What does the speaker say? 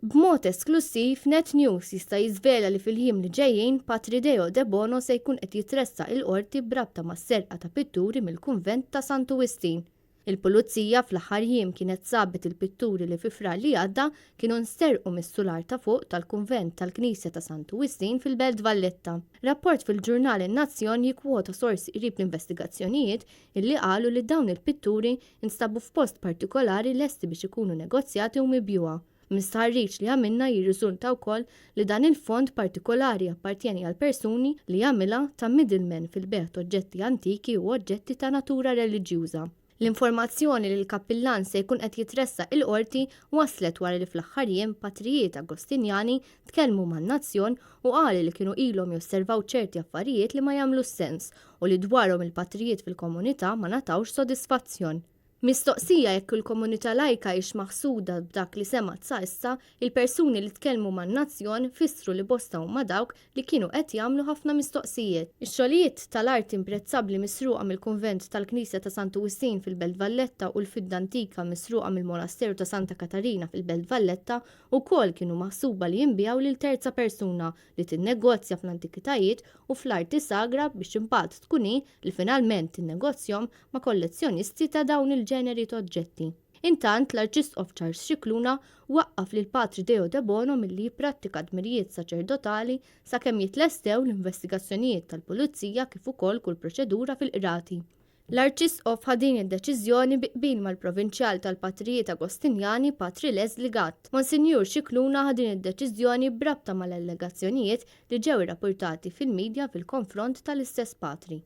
B'mod esklussiv, Net News jista' jiżvela li fil-jiem li ġejjin, Patri Deo Debono se jkun qed jitressaq il-Qorti b'rabta mas-serqa ta' pitturi mill-Kunvent ta' Santu Wistin. Il-Pulizija fl-aħħar jiem kienet sabet il-pitturi li fi Frar li għadda kienu nsterqu mis-sular ta' fuq tal-Kunvent tal-Knisja ta' Santu Wistin fil-Belt Valletta. Rapport fil-ġurnal In-Nazzjon jikkwota sorsi qrib l-investigazzjonijiet illi qalu li dawn il-pitturi nstabu f'post partikolari lesti biex ikunu negozjati u mibjugħa. Minn stħarriġ li għamilna jirriżulta wkoll li dan il-fond partikolari jappartjeni għal persuni li jagħmilha ta' middleman fil-bejgħ t'oġġetti antiki u oġġetti ta' natura reliġjuża. L-informazzjoni li l-kappillan se jkun qed jitressaq il-Qorti waslet wara li fl-aħħar jiem patrijiet Agostinjani tkellmu man-Nazzjon u qalu li kienu ilhom josservaw ċerti affarijiet li ma jagħmlux sens u li dwarhom il-patrijiet fil-komunità ma ngħatawx sodisfazzjon. Mistoqsija jekk il-komunità lajka hix maħsuda b'dak li semgħet sa issa, il-persuni li tkellmu man-Nazzjon fissru li bosta huma dawk li kienu qed jagħmlu ħafna mistoqsijiet. Ix-xogħlijiet tal-arti imprezzabbli misruqa mill-kunvent tal-Knisja ta' Santu Wistin fil-Belt Valletta u l-fidda antika misruqa mill-Monasteru ta' Santa Katarina fil-Belt Valletta wkoll kienu maħsuba li jinbiegħu lil terza persuna li tinnegozja fl-antikitajiet u fl-arti sagra biex imbagħad tkun hi li finalment tinnegozjhom ma' kollezzjonisti ta' dawn il-ġeneri t'oġġetti. Intant, l-Arċisqof Charles Scicluna waqqaf lil Patri Deo Debono milli jipprattika dmirijiet saċerdotali sakemm jitlestew l-investigazzjonijiet tal-Pulizija kif ukoll kull proċedura fil-Qrati. L-Arċisqof ħa din id-deċiżjoni bi qbil mal-Provinċjal tal-Patrijiet Agostinjani Patri Leslie Gatt. Monsinjur Scicluna ħa din id-deċiżjoni b'rabta mal-allegazzjonijiet li ġew irrapurtati fil-midja fil-konfront tal-istess patri.